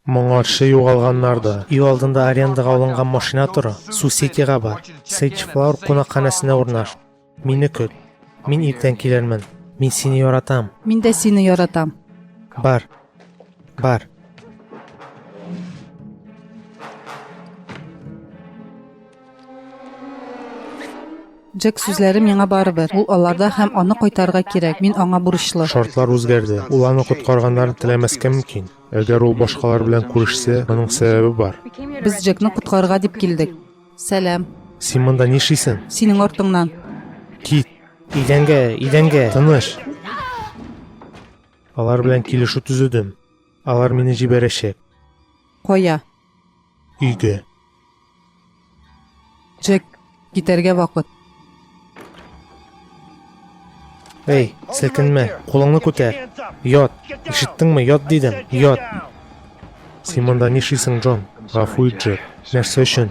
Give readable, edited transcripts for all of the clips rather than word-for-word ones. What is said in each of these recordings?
Моңарчы югалганнар да. Өй алдында арендага алынган машина тора. Су-Ситига бар. Сейдж Флауэр кунакханәсенә урнаш. Мине көт. Мин иртән килермен. Мин сине яратам. Мин дә сине яратам. Бар. Бар. Джек сүзләре миңа барыбер. Ул аларда һәм аны кайтарырга кирәк. Мин аңа бурычлы. Шартлар үзгәрде. Ул аны коткарганнарын теләмәскә мөмкин. Әгәр ул башкалар белән күрешсә, моның сәбәбе бар. Без Джекны коткарырга дип килдек. Сәлам. Син монда нишлисең? Синең артыңнан. Кит. Идәнгә, идәнгә. Тыныч. Алар белән килешү төзедем. Алар мине җибәрәчәк. Кая? Өйгә. Джек, китәргә вакыт. Эй, селкенмә, кулыңны күтәр. Ят. Ишеттеңме? Ят дидем. Ят. Син монда нишлисең, Джон? Гафу ит, Джек. Нәрсә өчен?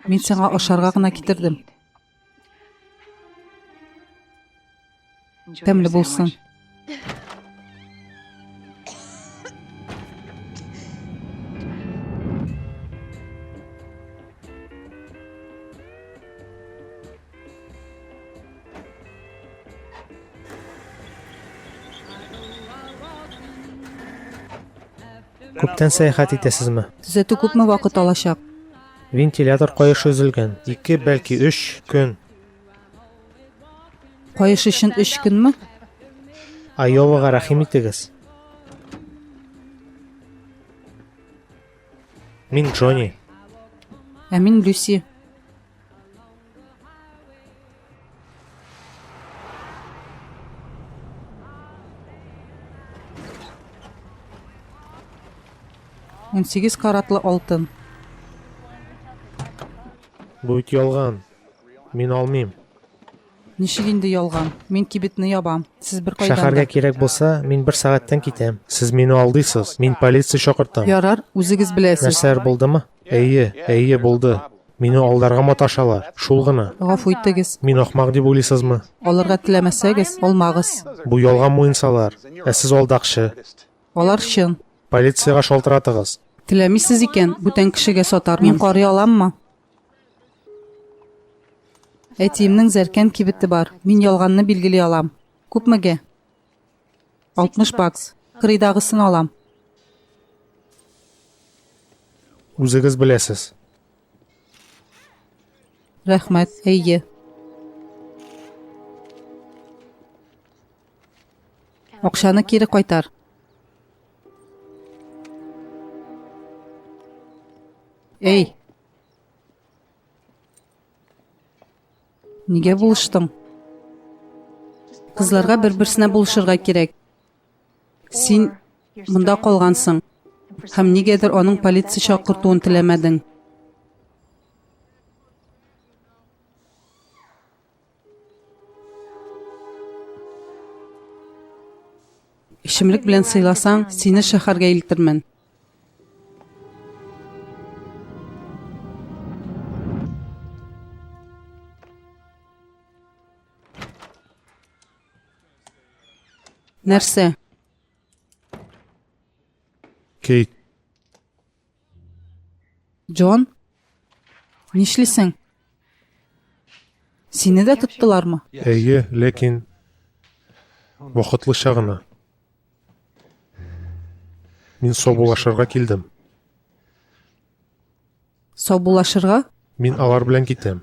Мин сиңа ашарга гына китердем. Тәмле булсын. Күптән сәяхәт итәсезме? Төзәтү күпме вакыт алачак? Вентилятор каешы өзелгән. Ике, бәлки өч көн. Каеш өчен өч көнме? Айовага рәхим итегез. Мин Джонни. Ә мин Люси. 18 каратлы алтын. Бу бит ялган. Мин алмыйм. Ничек инде ялган? Мин кибетне ябам. Сез беркайдан да. Шәһәргә кирәк булса, мин бер сәгатьтән китәм. Сез мине алдыйсыз. Мин полиция чакыртам. Ярар, үзегез беләсез. Нәрсәләр булдымы? Әйе, әйе, булды. Мине алдарга маташалар. Шул гына. Гафу итегез. Мин ахмак дип уйлыйсызмы? Алырга теләмәсәгез, алмагыз. Бу ялган муенсалар. Ә сез алдакчы. Алар чын. Полициягә шалтыратыгыз. Теләмисез икән, бүтән кешегә сатармын. Мин карый аламмы? Әтиемнең зәркән кибете бар. Мин ялганны билгели алам. Күпмегә? 60 бакс. Кырыйдагысын алам. Үзегез беләсез. Рәхмәт, әйе. Акчаны кире кайтар. Эй! Нигә булыштың? Кызларга бер-берсенә булышырга кирәк. Син монда калгансың һәм нигәдер аның полиция чакыртуын теләмәдең. Эчемлек белән сыйласаң, сине шәһәргә илтермен. Нәрсә? Кейт. Джон? Нишлисең? Сине дә тоттылармы? Әйе, ләкин вакытлыча гына. Мин саубуллашырга килдем. Саубуллашырга? Мин алар белән китәм.